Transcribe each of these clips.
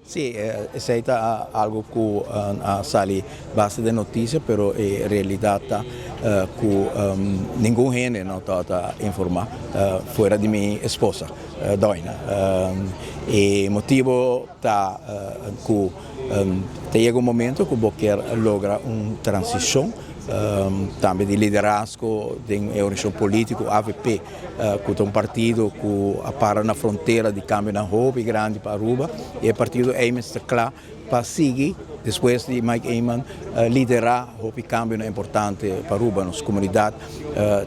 Sí, esey ta algo cu a sali basta den noticia, pero e realidad ta cu ningun hende no ta informa fuera di mi esposa, Doina. E motibo ta cu ta yega un momento cu bo kier logra un transicion tambe di liderazgo den e organisacion politico avp, cu ta un partido cu a para na frontera di cambionan hopi grandi pa Aruba, y e partido ey mester cla pa sigui despues di Mike Eman lidera hopi cambionan importante pa Aruba. Nos comunidad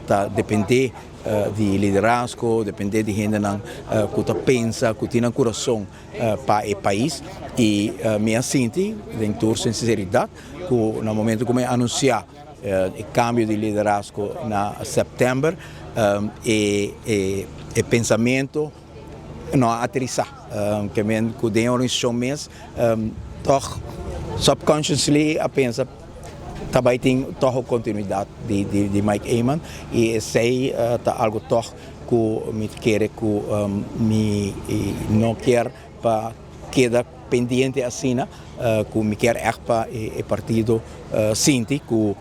ta depende di liderazgo, depende di hendenan cu ta pensa, cu tin nan curason pa e pais, y mi a sinti den tur sinceridad cu na momento cu mi a anuncia e cambio di liderazgo na september, e e pensamento no a aterisa, ke men cu den e organisacion mes toch subconsciously a pensa ta bay tin toch un continuidad di Mike Eman, y esey ta algo toch cu mi ta kere cu mi no kier pa keda pendiente asina, cu mi kier echt pa e partido sinti cu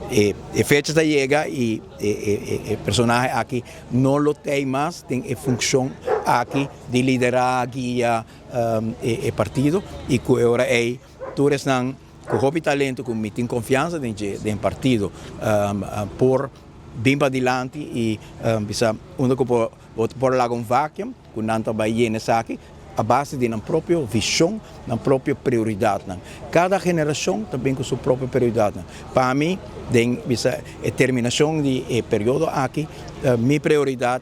e fecha ta yega y e personahe aki no lo tey mas den e funcion aki di lidera, guia e partido, y cu e ora ey tur esnan cu hopi talento cu mi tin confiansa den dje den partido por bin padilanti y bisa unda cu bo por laga un vacuum cu nan ta bay yena esaki a base di nan propio vision, nan propio prioridadnan. Cada generacion ta bin cu su propio prioridadnan. Pa mi, den bisa e terminacion di e periodo aki, mi prioridad,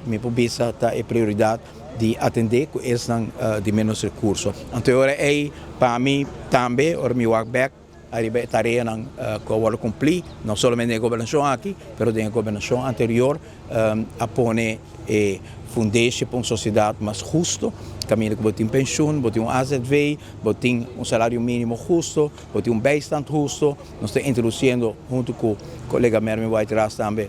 mi por bisa, ta e prioridad di atende cu esnan di menos recurso. Anto e ora ey, pa mi tambe, ora mi wak bek ariba e tareanan cu a wordo cumpli, no solamente den e gobernacion aki, pero den e gobernacion anterior, a pone e fundeshi pa un sociedad mas husto, caminda cu bo tin pensioen, bo tin un AZV, bo tin un salario minimo husto, bo tin un bijstand husto. Nos ta introduciendo hunto cu colega Mervin White Ras tambe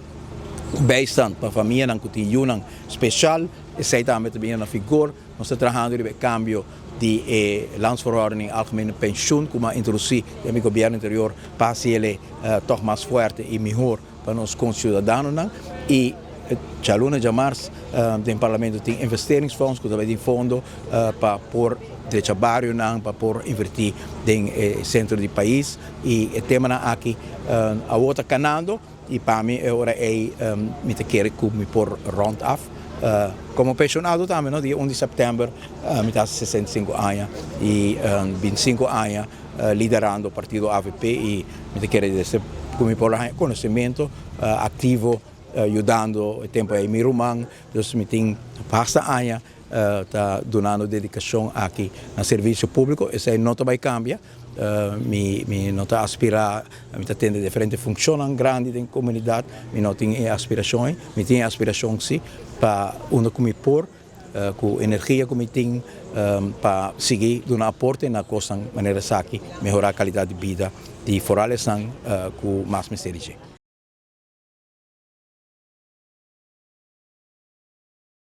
bijstand pa famianan cu tin yunan special, esey tambe ta bini na vigor. Nos ta trahando riba e cambio di e Landsverordening Algemene Pensioen cu a introduci den mi gobierno anterior pa haci el'e toch mas fuerte y mihor pa nos conciudadanonan. Y djaluna djamars den Parlamento tin investeringsfonds cu ta bay tin fondo pa por drecha barionan, pa por inverti den e centro di pais. Y e temanan aki awor ta canando. Y pa mi e ora ey mi ta kere cu mi por rond af como pensionado tambe no. Dia un di september mi ta haci 65 aña y 25 aña liderando partido avp y mi ta kere desde cu mi por haña conocimento activo yudando e tempo ey mi ruman. Dus mi tin basta aña ta dunando dedicacion aki na servicio publico. Esey no ta bay cambia. Mi mi no ta aspirá, mi ta tende diferente funshonnan grandi den komunidat, mi no tin e aspirashon ei. Mi tin e aspirashon si pa unda ku mi por, ku energia ku mi tin pa sigui duna aporte na kosnan manera esaki, mehorá kalidat di bida di foral esnan ku mas mester di dje.